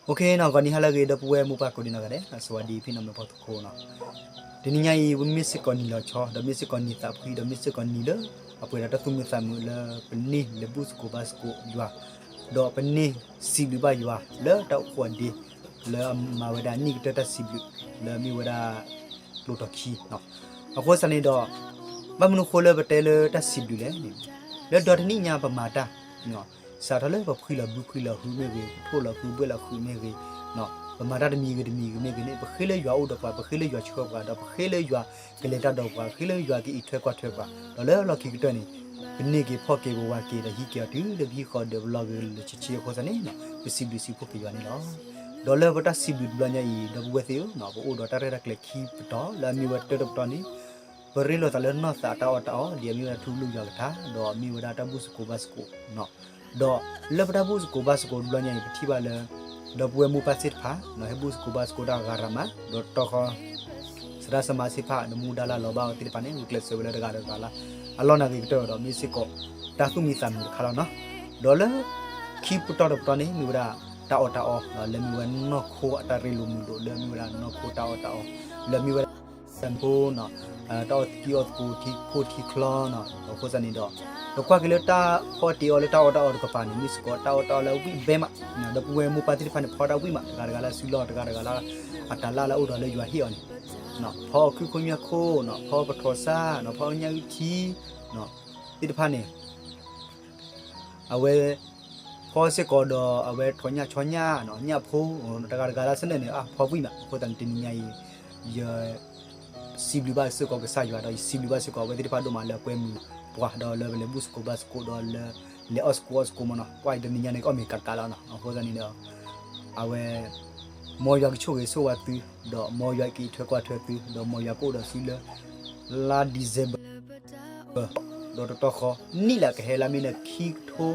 အိၣ်ခ့နီၤ ဂီၤနံၤဟါလၢအဂ့ၤ ဒီပုၢ်ဝဲၢ်မိၢ်ပၢ်ကိးဒံနီၢ်ဂၤဒဲး စဝၤဒံဖံနီၢ်မ့ၢ်ဖီခိၣ်နီၤ. တနံၤညါအံၤ ပမ့ၢ်စ့ၢ်ကီးနံၤလီၤဆီ ဒီးမ့ၢ်စ့ၢ်ကီးနံၤသးဖှံ ဒီးမ့ၢ်စ့ၢ်ကီးနံၤလၢ အပှဲၤဒီးတၢ်သူၣ်မံသးမုာ်လၢ ပန့ၢ်လဲၤဘူၣ်သကိးဘါသကိးယွၤ ဒီးပန့ၢ်စံးဘျုးဘၣ်ယွၤ လၢတၢ်အိၣ်ဖှိၣ်အဒ့ လၢအမၤဝဲဒၣ်နံၣ်ကတၢၢ်တၢ်စံးဘျုး လၢအမ့ၢ်ဝဲဒၣ် ကျိၤထီၣ်ခံနီၤ. အဃိသတးန့ၣ်ဒီး ဘၣ်မနုၤဃိလၢပတဲလၢတၢ်စံးဘျုးလဲၣ်န့ၣ် လၢဒီတနံၣ်ညါပမၤတၢ် စးထီၣ်လၢပဖှံလီၤဘုဖှံလီၤဟုမ့ၢ်ဂ့ၤ ပထိၣ်လီၤဃုဘှဲၣ်လီၤဃုမ့ၢ်ဂ့ၤ ပမၤတၢ်တမံၤဂ့ၤတမံၤဂ့ၤမ့ၢ်ဂ့ၤန့ၣ် ပဃ့လၢယွၤအိၣ်ဒီးပှၤ ပဃ့လၢယွၤဆှၢပှၤ ဒီးပဃ့လၢယွၤကလဲၤတၢ်ဒီးပှၤ ဃ့လၢယွၤကအံးထွဲကွၢ်ထွဲပှၤ ဒီးလၢလီၢ်ခံကတၢၢ်န့ၣ် ပန့ၢ်က့ၤဖီၣ်က့ၤပဝၤက့ၤဒီးဟံးက့ၤအီၤတုၤလၢပဟံၣ်ဃီဒီးပလီၢ်ဂ့ၤလၢဆံဆံအဃိသတးန့ၣ် ပစံးဘျုးစံးဖှိၣ်က့ၤယွၤန့ၣ်လီၤ. ဒီးလၢပတၢ်စံးဘျုးတဘျီညါအံၤ ဒီပုၢ်ဝဲၢ်သ့ၣ်ဧၢ ပအိၣ်ဒီးတၢ်ရဲၣ်တၢ်ကျဲၤခံပတီၢ် လၢအမ့ၢ်ဝဲတၢတပတီၢ်န့ၣ် ပရ့လိာ်သးလၢနီၢ်သးအတၢ်အီၣ်တၢ်အီ ဒ်အမ့ၢ်ဝဲဒၣ်ထူကလုၢ်ယွၤကထါ ဒီးမ့ၢ်ဝဲဒၣ်တၢ်ဘူၣ်သကိးဘါသကိး ဒီးလၢပတၢ်ဘူၣ်သကိးဘါသကိးတဘျီညါအံၤ ပထံၣ်ဘၣ်လၢ ဒီပုၢ်ဝဲၢ်မိၢ်ပၢ်သ့ၣ်တဖၣ် ဟဲဘူၣ်သကိးဘါသကိးတၢ်ဂၤရၤမး ဒီးတီဃီ သရၣ်သမါသ့ၣ်တဖၣ် ဒီးမူဒါလၢလီၤဘၣ်အီၤသ့ၣ်တဖၣ်န့ၣ် ဂုာ်ကျဲးစၢးဝဲလၢတဂၤဒီးတဂၤလၢ အလီၢ်နာ်ဂ့ၤကတၢၢ်ဒီး မ့ၢ်စ့ၢ်ကီး တၢ်သူၣ်မံသးမုာ်တခါလီၤနီၤ. ဒီးလၢ ခံပတီၢ်တပတီၢ်န့ၣ် မ့ၢ်ဝဲဒၣ် တၢ်အီၣ်တၢ်အီ လၢမ့ၢ်ဝဲနီၢ်ခိအတၢ်ရ့လိာ်မုာ်လိာ် လၢမ့ၢ်ဝဲဒၣ်နီၢ်ခိတၢ်အီၣ်တၢ်အီ လၢမ့ၢ်ဝဲဒၣ် ဖိနီၤ တၢ်အီၣ်သကံၢ်အီၣ်သကိးထံခိၣ်ထံချီနီၤ အဃိသတးန့ၣ်ဒီး ပကွၢ်က့ၤလၢတၢ်ဖီအီၣ်တ့အီလၢတၢ်အီၣ်တၢ်အီတကပၤန့ၣ် မ့ၢ်စ့ၢ်ကီးတၢ်အီၣ်တၢ်အီလၢဝံၣ်ဘဲမး ဒီပုၢ်ဝဲၢ်မိၢ်ပၢ်သ့ၣ်တဖၣ်န့ၣ် ဖီတၢ်ဝံၣ်မး တဂၤတဂၤလၢအစုလီၢ် တဂၤတဂၤလၢ အတၢ်လၢ်လၢအအိၣ်ဒီးလၢယွၤဟ့ၣ်အီၤန့ၣ် ဖီခုခိၣ်ညၣ်ခိၣ်နီၤ ဖီပထီၣ်စၢ်နီၤ ဖီညၣ်အုၣ်ထံ သ့ၣ်တဖၣ်န့ၣ် အဝဲ ဖီစ့ၢ်ကီးဒီး အဝဲထီၣ်ညၣ်ဆီညၣ်နီၤ ညၣ်ဖိ တဂၤတဂၤလၢဆၢနၢၣ်န့ၣ် အဖီဝံၣ်မး အဃိသတးန့ၣ် တနံၤညါအံၤ ယ စံးဘျုးဘၣ်စ့ၢ်ကီးကစၢ်ယွၤ ဒီးယစံးဘျုးဘၣ်စ့ၢ်ကီးအဝဲသ့ၣ်တဖၣ်ဒိၣ်မးလၢအကွဲမုာ်ပှၤ ဒီးလၢပလဲၤဘူၣ်သကိးဘါသကိး ဒီးလၢ လဲၤအီၣ်သကိးအီၣ်သကိးမးနီၤ ကွၢ်အံၤတနံၤညါန့ၣ် ကအီၣ်မ့ၤကးကးလီၤနီၤ အဃိသတးန့ၣ်ဒီး အဝဲ မ်ယွၤကဆိၣ်ဂ့ၤဆိၣ်ဝါသု ဒီးမ်ယွၤကအံးထွဲကွၢ်ထွဲသု ဒီးမ်ယွၤကအိၣ်ဒီးသုလၢ လါ December ဒီးတတီၢ်ဃီ နံၣ်လၢကဟဲလၢမ့ၢ်လၢခံက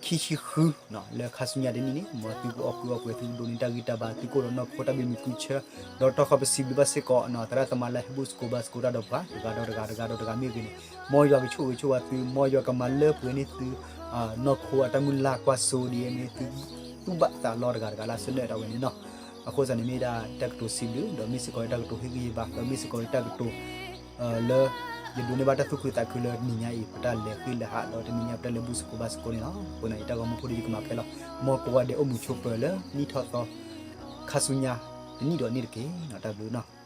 ထိ ခံဆံဃု လၢခါဆူညါတနံၣ်န့ၣ် မ်သုကအီၣ်ကုၢ်အီၣ်ပှဲၤ သုကဒိးန့ၢ်တၢ်ဂံၢ်တၢ်ဘါ သုကအိၣ်ဒီးနီၢ်ခိတၢ်ဘံၣ်မုာ်ကုဆၢ ဒီးတတီၢ်ဃီပစံးဘျုးဘၣ်စ့ၢ်ကီး သရၣ်သမါလၢဟဲဘူၣ်သကိးဘါသကိးတၢ်ဒီးပှၤ တဂၤဒီးတဂၤ တဂၤဒီးတဂၤမ့ၢ်ဂ့ၤန့ၣ် မ်ယွၤကဆိၣ်ဂ့ၤဆိၣ်ဝါသု မ်ယွၤကမၤလၢပှဲၤန့ၢ်သု နီၢ်ခိအတၢ်မုၢ်လၢ်ကွၢ်စိဒ်အမ့ၢ်သု သူၣ်ဘၣ်သးလီတဂၤတဂၤလၢဆၢနၢၣ်တၢ်ဝဲန့ၣ်နီၤ အဃိသတးန့ၣ်မ့ၢ်ဒၣ်တၢ်ကတိၤစံးဘျုး ဒီးမ့ၢ်စ့ၢ်ကီးတၢ်ကတိၤဟ့ၣ်ဂံၢ်ဟ့ၣ်ဘါ ဒီးမ့ၢ်စ့ၢ်ကီးတၢ်ကတိၤ လၢ ယဒိးန့ၢ်ဘၣ်တၢ်သူၣ်ခုသးခုလၢတနံၤညါအံၤ ပတၢ်လဲၤဃ့ၢ်လဲၤဟး ဒီးတနံၤညါပတၢ်လဲၤဘူၣ်သကိးဘါသကိးန့ၣ်လီၤ. အဃိန့ၣ် ယတၢ်ဂီၤမူဖိဒီးယကမၤဖဲလီၤ. မ်ပဝဲဒၣ်အိၣ်မုာ်ဆိးပၢၤလၢနံၣ်ထီၣ်သီ ခါဆူညါ တနံၣ်ဒီးန့ၣ်တက့ၢ်. တၢ်ဘျုးနီၤ.